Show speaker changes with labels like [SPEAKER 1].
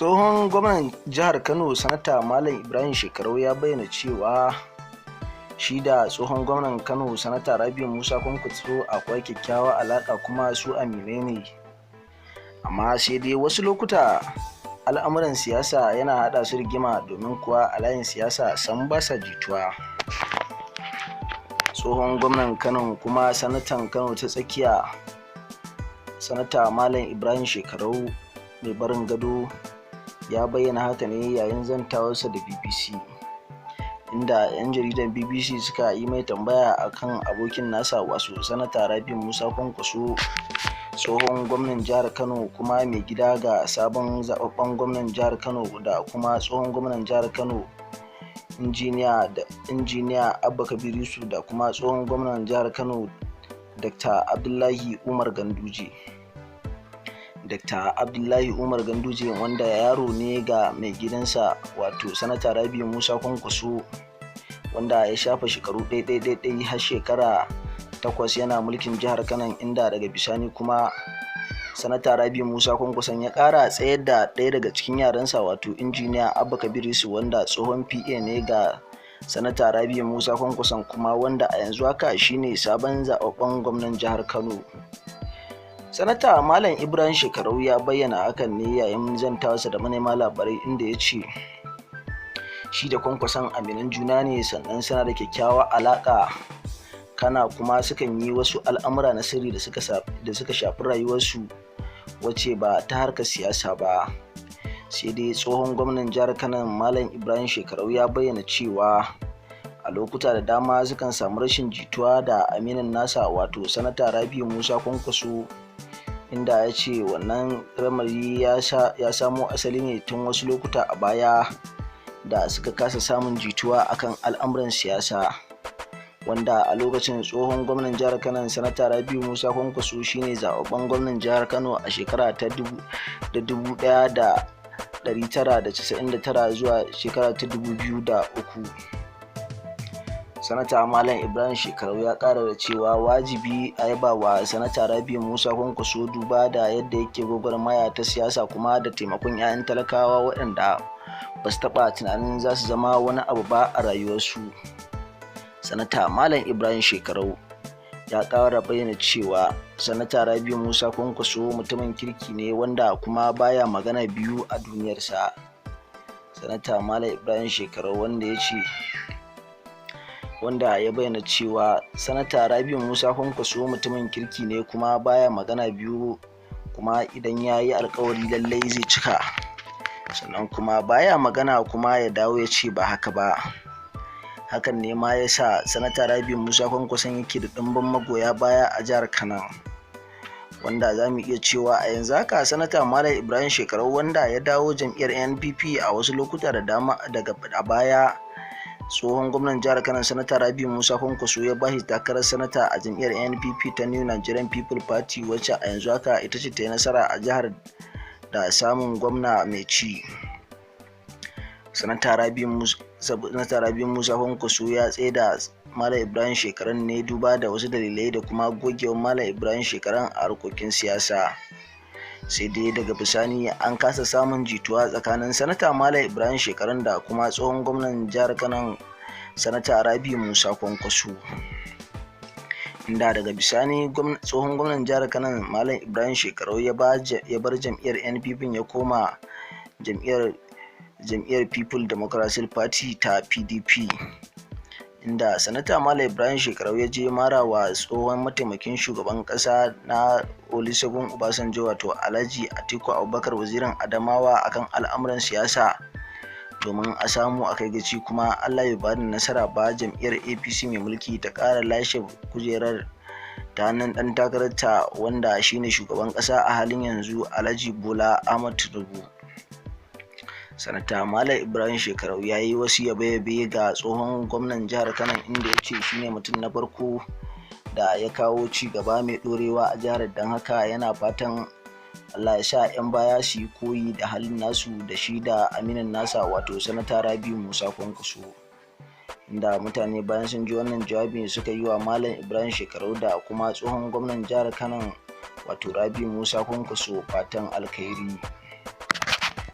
[SPEAKER 1] Tsohon gwamnan jihar Kano, Sanata Malam Ibrahim Shekarau, ya bayyana cewa shi da tsohon gwamnan Kano, Sanata Rabiu Musa Kwankwaso, akwai kyakkyawar alaƙa kuma su aminai ne. Amma sai dai wasu lokuta al'amuran siyasa yana haɗa su rigima, domin kuwa a layin siyasa sam ba sa jituwa. Tsohon gwamnan Kano kuma sanatan Kano ta Tsakiya, Sanata Malam Ibrahim Shekarau mai barin gado, ya bayyana haka ne yayin zantawarsa da BBC, inda 'yan jaridan BBC suka yi mai tambaya akan abokin nasa, wato Sanata Rabiu Musa Kwankwaso, tsohon gwamnan jihar Kano kuma mai gida ga sabon zababben gwamnan jihar Kano da kuma tsohon gwamnan jihar Kano, Injiniya Abba Kabir Yusuf, da kuma tsohon gwamnan jihar Kano, Dr. Abdullahi Umar Ganduje. Dr. Abdullahi Umar Ganduje, wanda yaro ne ga mai gidansa, wato Sanata Rabiu Musa Kwankwaso, wanda ya shafa shekaru ɗai har shekara 8 yana mulkin jihar Kano, inda daga bisani kuma Sanata Rabiu Musa Kwankwason ya ƙara tsayar da ɗaya daga cikin yaransa, wato Injiniya Abba Kabir Yusuf, wanda tsohon PA ne ga Sanata Rabiu Musa Kwankwason, kuma wanda a yanzu haka shine sabon zababben gwamnan jihar Kano. Sanata Malam Ibrahim Shekarau ya bayyana hakan ne yayin zantawarsa da manema labarai, inda ya ce shi da Kwankwason aminan juna ne, sannan suna da kyakkyawar alaƙa, kana kuma sukan yi wasu al'amura na sirri da suka shafi rayuwarsu wacce ba ta harkar siyasa ba. Sai dai tsohon gwamnan jihar Kano, Malam Ibrahim Shekarau, ya bayyana cewa a lokuta da dama sukan samu rashin jituwa da aminin nasa, wato Sanata Rabiu Musa Kwankwaso, inda ya ce wannan lamari ya samo asali ne tun wasu lokuta a baya da suka kasa samun jituwa akan al'amuran siyasa, wanda a lokacin tsohon gwamnan jihar Kano, Sanata Rabiu Musa Kwankwaso, shine zababben gwamnan jihar Kano a shekara ta 1999 zuwa shekara ta 2003. Sanata Malam Ibrahim Shekarau ya kara da cewa wajibi a yaba wa Sanata Rabiu Musa Kwankwaso, duba da yadda yake gwagwarmaya ta siyasa kuma da taimakon 'ya'yan talakawa waɗanda ba su taɓa tunanin za su zama wani abu ba a rayuwarsu. Sanata Malam Ibrahim Shekarau ya ƙara bayyana cewa Sanata Rabiu Musa Kwankwaso mutumin kirki ne wanda kuma baya magana biyu a duniyarsa. Sanata Malam Ibrahim Shekarau, wanda ya ce wanda ya bayyana cewa Sanata Rabiu Musa Kwankwaso mutumin kirki ne kuma baya magana biyu, kuma idan ya yi alkawari lallai zai cika, sannan kuma baya magana kuma ya dawo ya ce ba haka ba. Hakan ne ma ya sa Sanata Rabiu Musa Kwankwason yake da ɗimbin magoya baya a jihar Kano, wanda za mu iya cewa a yanzu haka Sanata Malam Ibrahim Shekarau, wanda ya dawo jam'iyyar NPP a wasu lokuta da dama daga a baya, tsohon gwamnan jihar Kano, Sanata Rabiu Musa Kwankwaso, ya bashi takarar sanata a jam'iyyar NPP ta New Nigerian People Party, wacce a yanzu haka ita ce ta yi nasara a jihar da samun gwamna mai ci. Sanata Rabiu Musa Kwankwaso ya tsaida Malam Ibrahim Shekaran ne duba da wasu dalilai da kuma gogewar Malam Ibrahim Shekaran a harkokin siyasa. Sai dai daga bisani an kasa samun jituwa tsakanin Sanata Malam Ibrahim Shekaran da kuma tsohon gwamnan jihar Kano, Sanata Rabiu Musa Kwankwaso, inda daga bisani tsohon gwamnan jihar Kano, Malam Ibrahim Shekarau, ya bar jam'iyyar NPP ya koma jam'iyyar People Democratic Party ta PDP, inda Sanata Malam Ibrahim Shekarau ya je mara wa tsohon mataimakin shugaban kasa na Olusegun Obasanjo, wato Alhaji Atiku Abubakar, Wazirin Adamawa, akan al'amuran siyasa domin a samu a kai gaci, kuma Allah ya bada nasara ba, jam'iyyar APC mai mulki ta ƙara lashe kujerar ta hannun ɗan takararta, wanda shine shugaban ƙasa a halin yanzu, Alhaji Bola Ahmad Tinubu. Sanata Malam Ibrahim Shekarau ya yi wasu yabe-yabe ga tsohon gwamnan jihar Kano, inda ya ce shine mutum na farko da ya kawo ci gaba mai ɗorewa a jihar, don haka yana fatan Allah ya sa 'yan baya su yi koyi da halin nasu da shi da aminin nasa, wato Sanata Rabiu Musa Kwankwaso, inda mutane bayan sun ji wannan jawabi suka yi wa Malam Ibrahim Shekarau da kuma tsohon gwamnan jihar Kano, wato Rabiu Musa Kwankwaso, fatan alkhairi.